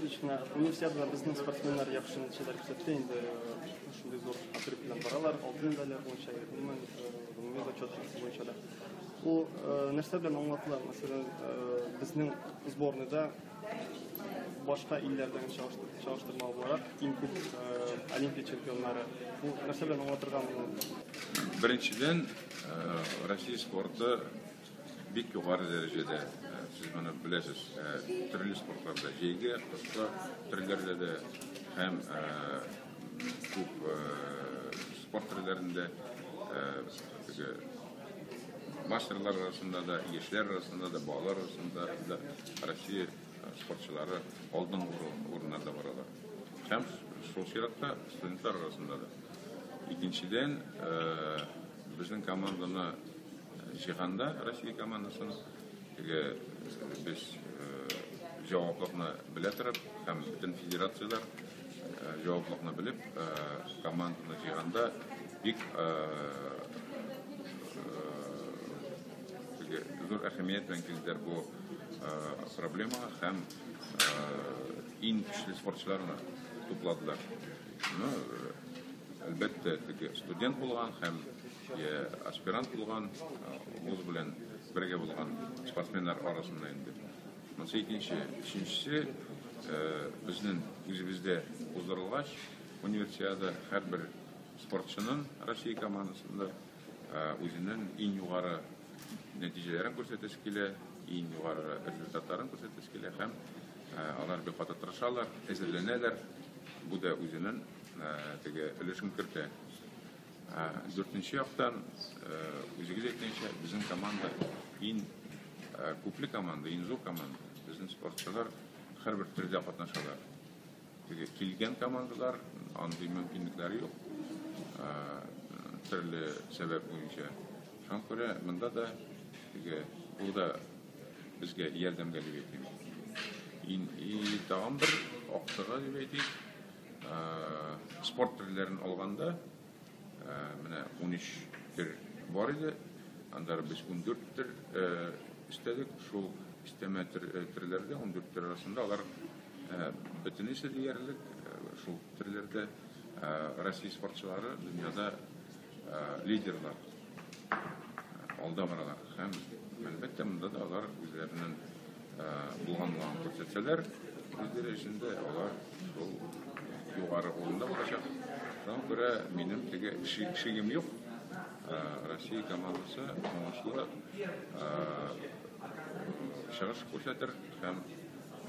Васильевич, менә Универсиадада безнең спортсменнар яхшы нәтиҗәләр күрсәтте, инде шундый зур отрыв белән баралар, алтын медальләр буенча, гомумән, гомуми зачет буенча да. Ул нәрсә белән аңлатыла? Мәсәлән, безнең сборныйда башка илләрдән чагыштырмалы буларак иң күп Олимпия чемпионнары. Бу нәрсә белән аңлатырга мөмкин? Беренчедән, Россия спорты бик югары дәрәҗәдә. Сез моны беләсез, төрле спортларда, җәйге, кышкы төрләрдә дә һәм күп спорт төрләрендә теге мастерлар арасында да, яшьләр арасында да, балалар арасында да Россия спортчылары алдынгы урыннарда баралар. Һәм шул чиратта студентлар арасында да. Икенчедән, безнең команданы җыйганда Россия командасын теге без җаваплылыкны белә торып һәм бөтен федерацияләр җаваплылыкны белеп команданы җыйганда бик теге зур әһәмият белән килделәр бу проблемага һәм иң көчле спортчыларны тупладылар. Ну, әлбәттә, теге студент булган һәм аспирант булган, вуз белән бергә булган спортсменнар арасында инде. Монысы икенче. Өченчесе, безнең үзебездә уздырылгач, универсиада һәрбер спортчының Россия командасында үзенең иң югары нәтиҗәләрен күрсәтәсе килә, иң югары результатларын күрсәтәсе килә һәм алар бик каты тырышалар, әзерләнәләр. Бу да үзенең теге өлешен кертә. Дүртенче яктан, үзегез әйткәнчә, безнең команда иң күпле команда, иң зур команда. Безнең спортчылар һәрбер төрдә катнашалар. Теге килгән командалар андый мөмкинлекләре юк. Төрле сәбәп буенча. Шуңа күрә монда да теге бу да безгә ярдәмгә дип әйтим. И тагын бер актыгы дип әйтик, спорт төрләрен алганда, менә 13 төр бар иде, аннары без 14 төр өстәдек. Шул өстәмә төрләрдә 14 төр арасында алар бөтенесе диярлек шул төрләрдә Россия спортчылары дөньяда лидерлар, алда баралар. Һәм, әлбәттә, монда да алар үзләренең булганлыгын күрсәтсәләр, үз дәрәҗәсендә алар шул югары урында булачак. Шуңа күрә минем теге шигем юк. Россия командасы уңышлы чыгыш күрсәтер һәм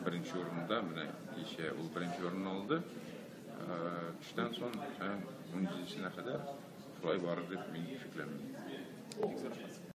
беренче урында, менә кичә ул беренче урын алды. Төштән соң һәм 17-сенә кадәр шулай барыр дип мин шикләнмим.